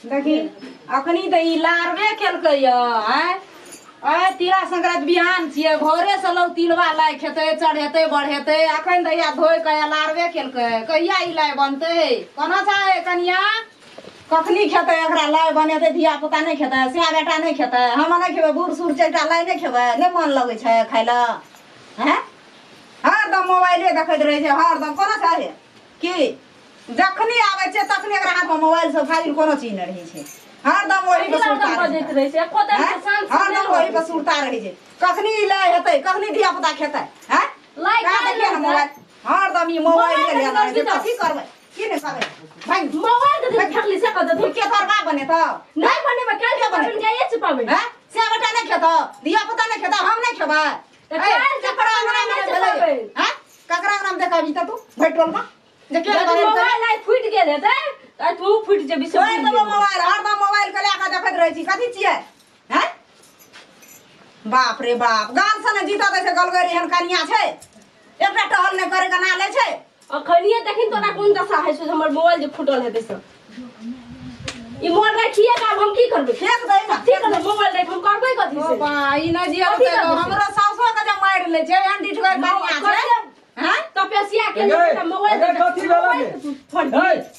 देखी अखनी तऽ ई लारबे केलकै य आँय। आइ तिला संक्रांति बिहान छियै, भोरे से लोग तिलवा लाइ खेतै, चढ़ेतै बढ़ेतै। अखन तऽ या धोइ कऽ लारबे केलकै, कहिया ई लाइ बनतै? कोना छै कनिया, कखनी खेतै? एकरा लाइ बनेतै, धिया पुता नहि खेतै, सिया बेटा नहि खेतै, हम नहि खेबै, बूढ़ सूढ़ चारिटा लाइ नहि खेबै? नहि मन लगै छै खाय लए? हैं, हरदम मोबाइले देखैत रहै छै हरदम। कोना छै की जखनी आबै छै तखनी एकरा हाथमे मोबाइल सब फाजिल कोनो चीज नहि रहै छै। हरदम ओही पर सुरता रहै छै, हरदम ओही पर सुरता रहै छै। कखनी लाइ हेतै, कखनी धिया पुता खेतै? हैं, देखिए ने मोबाइल, हरदम ई मोबाइल के लेना रहै छै। कथी करबै, की नहि करबै? भाइ मोबाइल के फेकली से कह दे, के तोर बाप बनेतौ? नहि बनेबै, काल्हि के बनेबै, जाइए छै पाबै। हैं, से बेटा नहि खेतौ, धिया पुता नहि खेतौ, हम नहि खेबै। ककरा अंगना मे भेलै? हैं, ककरा अंगना मे देखबी त तू भरि टोल में जे के बनेतै? मोबाइल आइ फुटि गेल हेतै त तू फुटि जेबी से। मोबाइल हरदम मोबाइल के लए के देखैत रहै छी, कथी छियै? हैं, बाप रे बाप, गाल से ने जीता दै छै गलगरी एहन कनिया छै, एकटा टहल नहि करे के ना लै छै। अखनिये देखिन तोरा कोन दशा है छै, हमर मोबाइल जे फुटल हेतै से ई मोबाइल राखिए के आब हम की करबै? फेक दै ना, की करबै मोबाइल राखि हम करबै कथी से? बा ई नहि जियतै, हमरो सासो के जे मारि लै छै, एहन डिठगर कनिया छै। हैं, तपस्या के मोबाइल कथी भेल गे?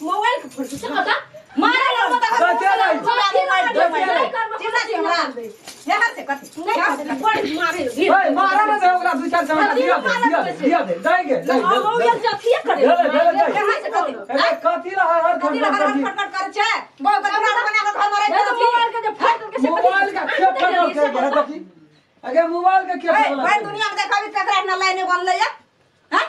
मोबाइल के फोड़ से कता मारे लगबो त चिल्ला छी हमरा हेहर से कथी नहीं फोड़ मारे। ओए मारा ना दे ओकरा, दू चार चमचा दिया दे, दिया दे, दिया दे, जाएंगे मोबाइल जथिए करे हेहर से कथी? ए कथी ला हर खटखट कर छै, बहु के पूरा बना के घर में रख। मोबाइल के जे फोड़ के से मोबाइल का के फटल के गे देखी, अगे मोबाइल के के फटल? भरि दुनिया में देखबी ककरा ना लाइने बनलै या? हैं,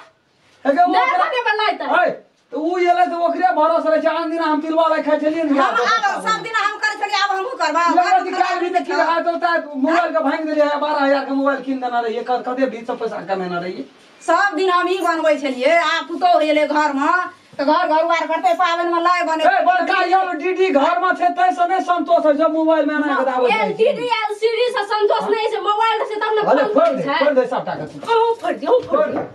अगे नहीं बने बनलै त ओए त उ एलै त ओकरे भरोसा रहै छै। आन दिन हम तिलवा लै खाइ छलियै ने, हम आब सब दिन हम करै छलियै, आब हमहूँ करबै। हमरा खाइ भी त की हाथ होता है, मोबाइल के भांग देलियै, 12,000 के मोबाइल कीन देना रहियै, कते बीच सब पैसा कमेना रहियै। सब दिन हम ही बनबै छलियै, आब पुतोहु एलै घर में त घर घरवार करतै, पाबनि में लाइ बने। ए बड़का यार डीडी घर में छै तै से नहि संतोष होइ छै, मोबाइल में एना के दाबै छै। एलसीडी एलसीडी से संतोष नहि छै, मोबाइल से तब ने भले फोड़ दे, फोड़ दे सबटा के, अहूँ फोड़ दे, अहूँ फोड़ दे।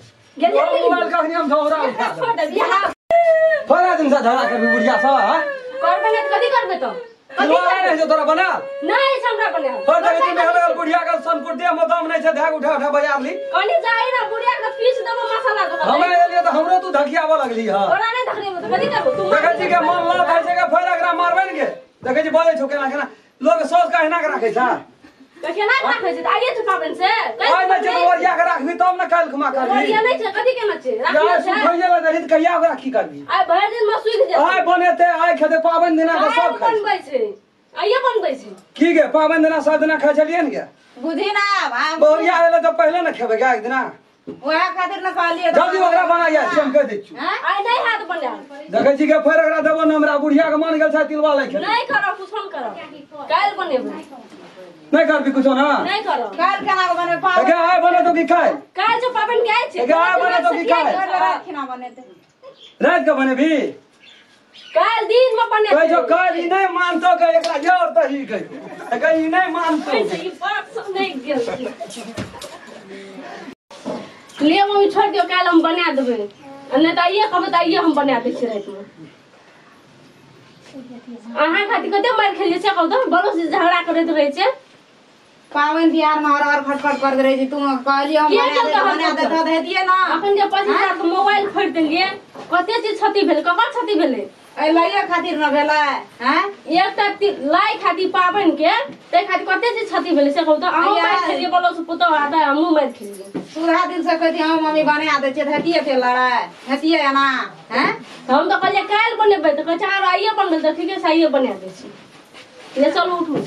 गेलियै मोबाइल कखनी हम झोरा उठा फोड़ दे, फोड़ा दिन से झगड़ा करबी बुढ़िया सब। हां करबै ने त कथी करबै? त तिलवा नहि छै तोरा बनाल? नहि छै हमरा बनाल। फोड़ दे दिन में बुढ़िया के सनपुर देह में दम नहि छै, धाग उठा उठा बाजार ली। कनी जाई ना बुढ़िया के पीस देबो मसाला के। हम एलियै त हमरो तू धकियाबऽ लगली। हां तोरा नहि धकियाबो त कथी करबो तू? देखै छी के मन लाभ होइ छै के फेर एकरा मारबै ने के। देखै छी बजै छौ केना केना लोग सोच के एहिना के राखै छै। त केना के राखै छै? त आइए छै पाबनि से। आइ नहि छै ओरिया के राखबी तब ने काल्हि खुमा करबी। ओरिया नहि छै, कथी केना छै? राखी छै। सुखैये लए देलही त कहिया ओकरा की करबी? आइ भरि दिन में सुखि जेतै। आइ बनेतै, आइ खेतै, पाबनि दिना के सब खाइ बनबै छै, आइए बनबै छै। की गे पाबनि दिना सब दिना खाइ छलियै ने गे? बुझी ना आब बहुरिया एलै त पहिले ने खेबै गे एक दिना, वएह खातिर ने कहलियै। जल्दी ओकरा बनाइए, हम कहि दै छियौ। आइ नहि हाथ बनायल। देखै छी के फेर एकरा देबो ने, हमरा बुढ़िया के मन गेल छै तिलवा लै खेतै। नहि करब कुछो नहि करब, काल्हि बनेबै। नहि करबी कुछो ना? नहि करब। काल्हि केना के बनेबै? पाबनि एगे आइ बनेतौ की काल्हि? काल्हि जो पाबनि के आइ छै। एगे आइ बनेतौ की काल्हि? राति खिना बनेतै। राति के बनेबी? काल्हि दिन में बनेतै। कहै छौ काल्हि ई नहि मानतौ के एकरा जोर दही के। एगे ई नहि मानतौ। ई बात सब नहि गेल छै। ले मम्मी छोड़ि दियौ, काल्हि हम बना देबै, नहि तऽ आइए कहबै तऽ आइए हम बना दै छियै रातिमे। अहाँ खातिर कते मारि खेलियै से कहू तऽ, बड़ो से झगड़ा करैत रहै छै। पाबनि तिहार में हर हर खटखट करैत रहै छी। तू कहलियै हम बना दे तऽ हेतियै ना। अखन जे 25,000 के मोबाइल फोड़ि देलियै, कते चीज क्षति भेलै, ककर क्षति भेलै? एहि लाइए खातिर न भेलै। हैं, एकटा लाइ खातिर पाबनि के ताहि खातिर कते चीज क्षति भेलै से कहू तऽ। अहूँ मारि खेलियै बलो से पुतोहु आ तऽ हमहूँ मारि खेलियै। सुधा दिल से कहती हम मम्मी बना दै छियै तऽ हेतियै ते लड़ाइ, हेतियै एना। हैं, हम तऽ कहलियै काल्हि बनेबै तऽ कहै छै आरो आइए बनबै, तऽ ठीके छै आइए बना दै छी। ले चलू उठू।